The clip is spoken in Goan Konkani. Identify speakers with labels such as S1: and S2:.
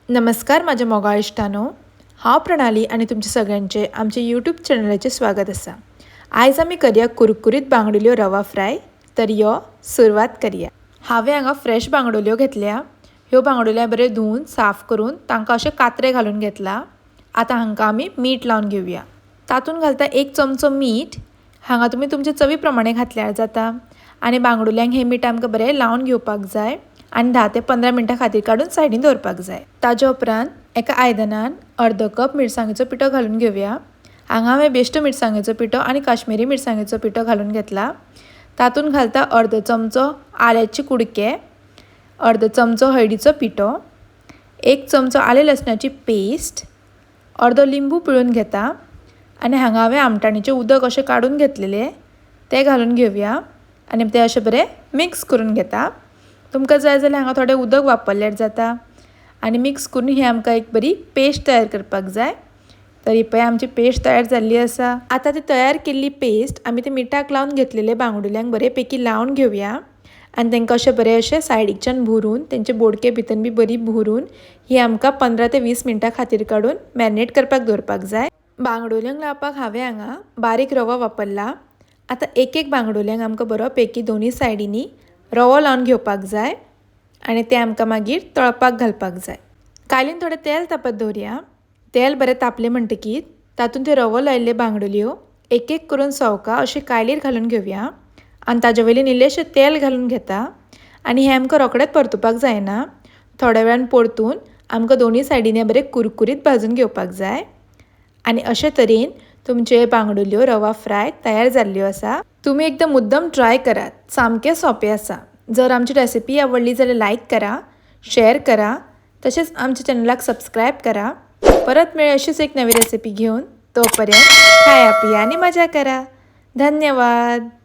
S1: नमस्कार म्हाज्या मोगाळ इश्टानो, हांव प्रणाली आनी तुमचे सगळ्यांचे आमच्या यूट्यूब चॅनलाचेर स्वागत आसा. आयज आमी करया कुरकुरीत बांगडुल्यो रवा फ्राय. तर यो सुरवात करया. हांवें हांगा फ्रेश बांगडुल्यो घेतल्या. ह्यो बांगडुल्यो बऱ्यो धुवन साफ करून तांकां अशे कात्रे घालून घेतला. आतां हांकां आमी मीठ लावन घेवया. तातूंत घालता 1 चमचो मीठ. हांगा तुमी तुमचे चवी प्रमाणे घातल्यार जाता. आनी बांगडुल्यांक हें मीठ आमकां बरें लावन घेवपाक जाय आनी 10 ते 15 मिनटां खातीर काडून सायडीन दवरपाक जाय. ताज्या उपरांत एका आयदनान अर्दो कप मिरसांगेचो पिठो घालून घेवया. हांगा हांवें बेश्टो मिरसांगेचो पिठो आनी काश्मीरी मिरसांगेचो पिठो घालून घेतला. तातूंत घालता अर्दो चमचो आल्याचे कुडके, अर्दो चमचो हळदीचो पिठो, 1 चमचो आले लसणाची पेस्ट, अर्दो लिंबू पिळून घेता आनी हांगा हांवें आमटाणीचें उदक अशें काडून घेतलेलें तें घालून घेवया आनी तें अशें बरें मिक्स करून घेता. तुमकां जाय जाल्यार हांगा थोडें उदक वापरल्यार जाता. आनी मिक्स करून ही आमकां एक बरी पेस्ट तयार करपाक जाय. तर ही पळय आमची पेस्ट तयार जाल्ली आसा. आतां ती तयार केल्ली पेस्ट आमी ते मिठाक लावन घेतलेले बांगडुल्यांक बरे पैकी लावन घेवया आनी तांकां अशें बरें अशें सायडीकच्यान भरून तेंचे बोडके भितर बी बरी भरून ही आमकां 15 ते 20 मिनटां खातीर काडून मॅरिनेट करपाक दवरपाक जाय. बांगडुल्यांक लावपाक हांवें हांगा बारीक रवो वापरला. आतां एक एक बांगडुल्यांक आमकां बरो पैकी दोनूय सायडींनी रवो लावन घेवपाक जाय आनी तें आमकां मागीर तळपाक घालपाक जाय. कायलीन थोडें तेल तापत दवरया. तेल बरें तापलें म्हणटकीर तातूंत ते रवो लायिल्ले बांगडुल्यो एक एक करून सवका अशें कायलीर घालून घेवया आनी ताजे वयल्यान इल्लेशें तेल घालून घेता. आनी हें आमकां रोखडेंच परतुपाक जायना, थोड्या वेळान परतून आमकां दोनूय सायडीन हें बरें कुरकुरीत भाजून घेवपाक जाय. आनी अशे तरेन तुमचे बांगडुल्यो रवा फ्राय तयार जाल्ल्यो आसा. तुमी एकदम मुद्दम ट्राय करात, सामकें सोंपें आसा. जर आमची रेसिपी आवडली जाल्यार लायक करा, शेअर करा, तशेंच आमच्या चॅनलाक सबस्क्रायब करा. परत मेळूया अशीच एक नवी रेसिपी घेवन. तोपर्यंत खाया पिया आनी मजा करा. धन्यवाद.